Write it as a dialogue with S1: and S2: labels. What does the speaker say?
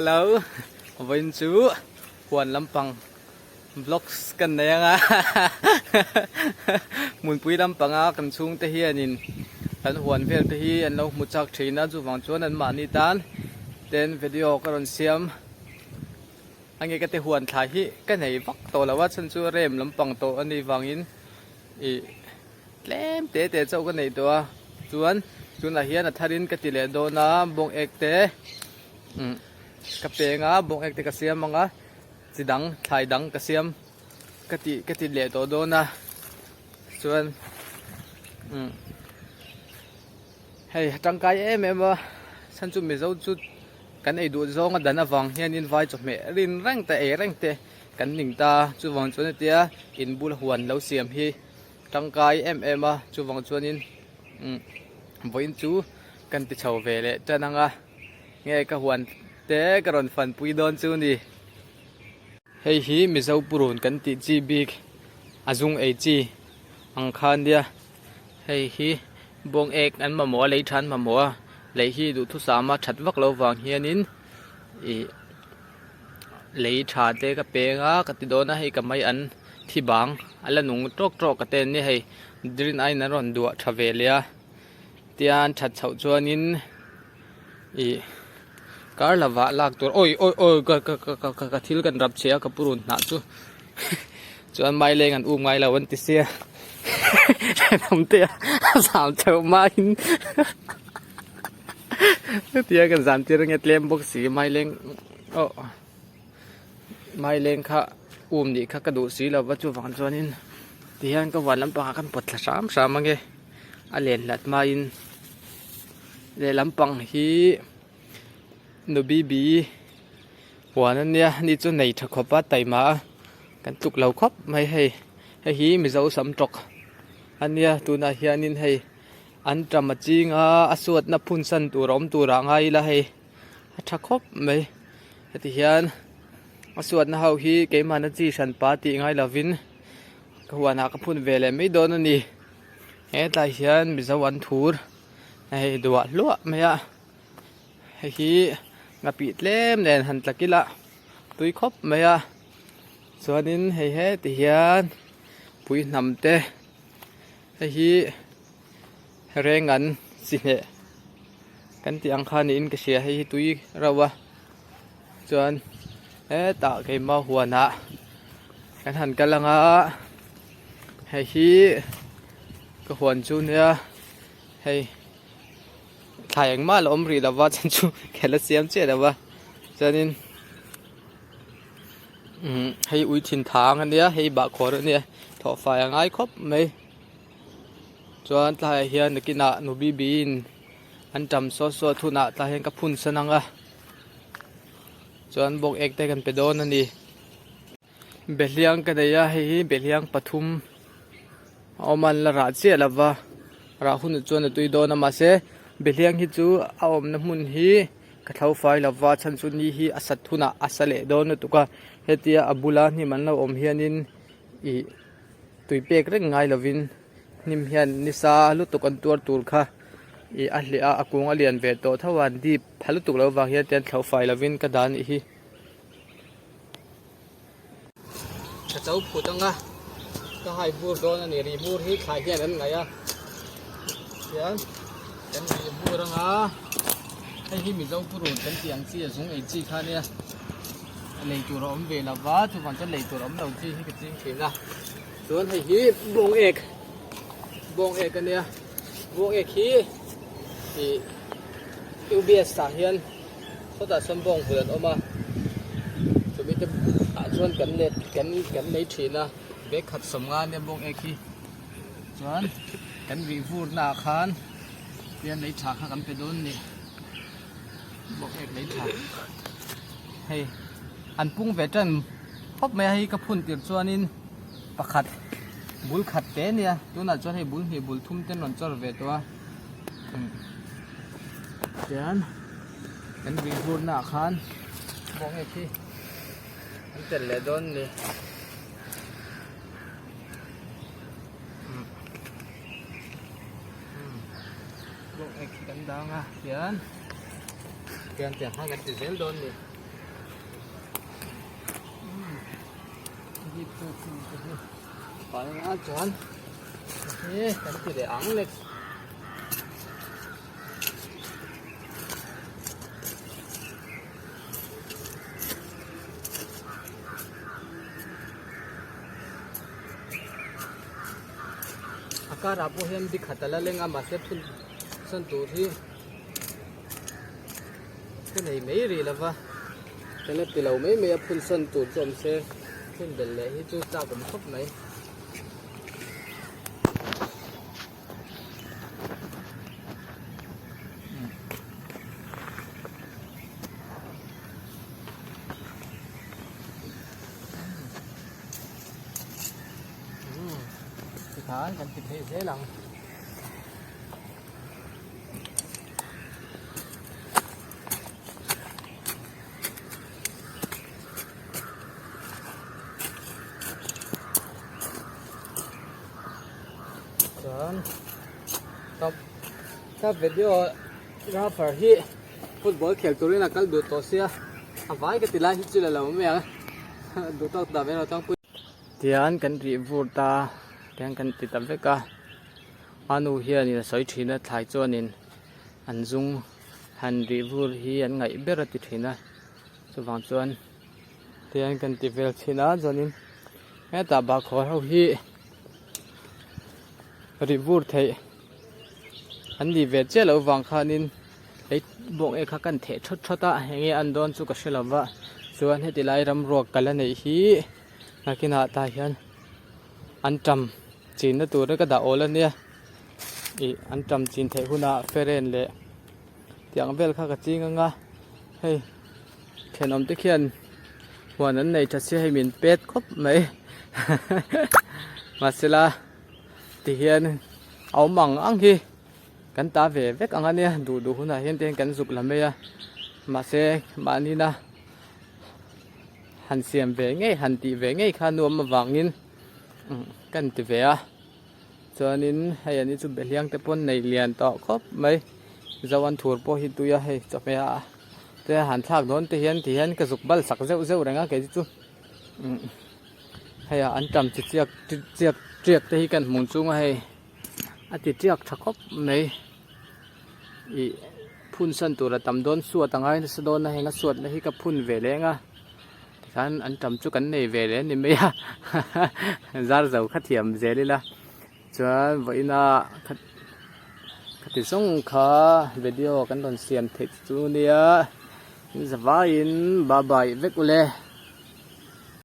S1: Hello vawiin chu huan lampang vlogs kan nei ang a hmunpui lampanga kan chhungte hianin kan huan vel te hi an lo hmu chak thin a chuvang chuan an mahni tan ten video ka rawn siam a nge ka ti huan thlai hi ka nei vak tawh lo a chhan chu rem lampang tawh a nih vangin ih Tlem te te chauh ka neih tawh a, chuan tunah hian a tharin ka ti leh dawn a, bawng ek te umm ka peng a, bawng ek te ka siam ang a, chi dang thlai dang ka siam ka tih ka ti leh tawh dawn a, chuan umm hei tangkai em em a, chhan chu Mizo chu kan ei duh zawng a dan avang hianin vai chawhmeh rin reng te ei reng te kan ning ta, chuvang chuan hetia inbul huan lo siam hi. Tangkai em em a, chuvang chuanin umm vawiin chu kan ti chho ve leh tan ang a, nge ka huan te ka rawn fanpui dawn chu ni. Hei hi Mizo purun kan tih chi bik a zung ei chi ang kha nia, hei hi bawng ek an mamawh a lei tha an mamawh a, lei hi duhthusam a that vak lo vang hianin ih. Lei tha te ka peng a ka ti dawn a hei ka mai an thi bang a la nung tawk tawk ka ten nia hei green aiin an rawn duah tha ve leh a tian that chhoh chuanin ih kar lovah lak tur awi awi awi ka ka ka ka ka thil kan rap chhe a ka purun hnah chu chuan mai leng an um ngai lo an ti sia hnam te a zam theuh maiin Hetia kan zan tir ange tlem bawk si mai leng aw mai leng kha um nih kha ka duh si lo va chuvang chuanin tihian ka huan lampangah kan pawt thla hram hram ange a len hlat hmain lehlam pang hi nu bibi huan ania ani chu nei tha khawp a taima a kan tluk lo khawp mai hei hei hi mizo sam tawk ania tunah hianin hei. An ṭam a ching a, a suatna phun san tur a awm tur ah ngai ila hei a ṭha khawp mai. Heti hian a suatna ho hi keimahna chi hran pa tih ngai lovin ka huanah ka phun ve leh mai dawn a ni. Hetlai hian Mizo an thur hei duah hluah mai a, hei hi nghapih tlem nen han tla kila tui khawp mai a. Chuanin hei heti hian puihnam te. Hei hi reng an chi hneh kan tih ang kha niin ka hria hei hi tui rauh a chuan hetah keimah huanah kan han kal ang a hei hi ka huan chu nia hei thlai engmah a la awm rih lova chuan chu ka la siam chiah lo va chuanin. Umm hei ui thin thang ania hei bahkhawr ania thawh fai a ngai khawp mai chuan tlaiah hian nakinah nu bibiin an tam sawt sawt hunah tlaiah hian ka phun san ang a chuan bawk ek te kan pe dawn a ni behliang ka nei a hei hi behliang pathum a awm a an la rah chiah lo va rah hunah chuan a tui dawn a mahse behliang hi chu a awmna hmun hi. Ka thlo fai lo va chhan chu ni hi a sat hunah a sa leh dawn lutuk a hetia a bula hnim an lo awm hianin ih tui pek reng ngai lovin hnim hian nisa lutuk an tuar tur kha ih a hleh a a kung a lian ve tawh tho a an dip pha lutuk loh vang hian tian thlo fai lovin ka dah a nih hi. Ka cho phut ang a ka hai bur dawn a ni rih bur hi thlai hian an ngaih a tihian kan rih bur ang a hei hi mizo purun kan tih ang chi a zung ei chi kha ania lei tur a awm ve lo va chuvang chuan lei tur a awm lo chi hi ka ching thin a chuan hei hi bawng ek bawng ek ania bawng ek hi ih U_B_S ah hian. Sawtah sawn bawng bul an awm a, chumi te ah chuan kan let kan kan lei thin a, bag khat 50 ania bawng ek hi chuan kan rih vur na ah khan tian lei tha kha kan pe dawn a ni bawng ek lei tha hei an pung ve tan khawp mai a hei ka phun tir chuanin pakhat bul khat te ania tunah chuan hei bul hnih bul thum te an rawn chawr ve tawh a. Tian kan vih vur na ah khan bawng ek hi an tel leh dawn a ni. Bawng ek hi kan dang a tian tian tiang khan kan ti zel dawn a ni. Chu chin te hi fai anga chuan he kan ti leh ang next. A karah pawh hian bikhat a la leng a mahse phun sawn tur hi ka nei mai rih lo va ka la ti lo mai mai a phun sawn tur chu awm se phun belh leh hi chu chak awm khawp mai. Tikhan kan ti theih zel ang. Chuan ka ka video grapher hi football khel turin a kal duh tawh sia a vai ka ti lai hi chu la lo mai ang duh tawk ta mai lo tlangpui. Tian kan rih vur ta tiang kan ti ta vek a a nu hianin a sawi thin a thlai chuanin an zung han rih vur hi an ngaih ber a ti thin a chuvang chuan tian kan ti vel thin a chuanin hetah bahkhawr ho hi rih vur theih an nih ve chiah loh vang khanin lei bawng e kha kan theh thawt thawt a enge an dawn chu ka hre lo va chuan heti lai ram ruak ka la neih hi nakinah tah hian an tam chinna tur ka dah awl ania ih an tam chin theih hunah feren leh tiang vel kha ka ching anga hei thenawm te khian huan an nei tha sia hei min pet khawp mai mahsela tihian a awm ang ang hi kan ta ve vek ang ania duh duh hunah hian te hian kan zuk la mai a mahse mahnina han siam ve ngei han tih ve ngei kha nuam avangin kan ti ve a chuanin hei an ni chu behliang te pawn nei lian tawh khawp mai zoan thur pawh hi tui a hei chawhmeh ah te han thlak dawn te hian ti hian ka zuk bal sak zeuh zeuh reng a kei chu hei ah an tam chi chiak chiak tiak te hi kan hmuh chung a hei a ti tiak tha khawp mai ih phun san tur a tam dawn suat a ngai nasa dawn a heng a suat na hi ka phun ve leng a tikhan an tam chu kan nei ve leh a ni mai a zar zo kha thiam zel ila chuan vawiina khati zawng kha video kan rawn siam theih chu nia in zavaiin bye bye vek ule.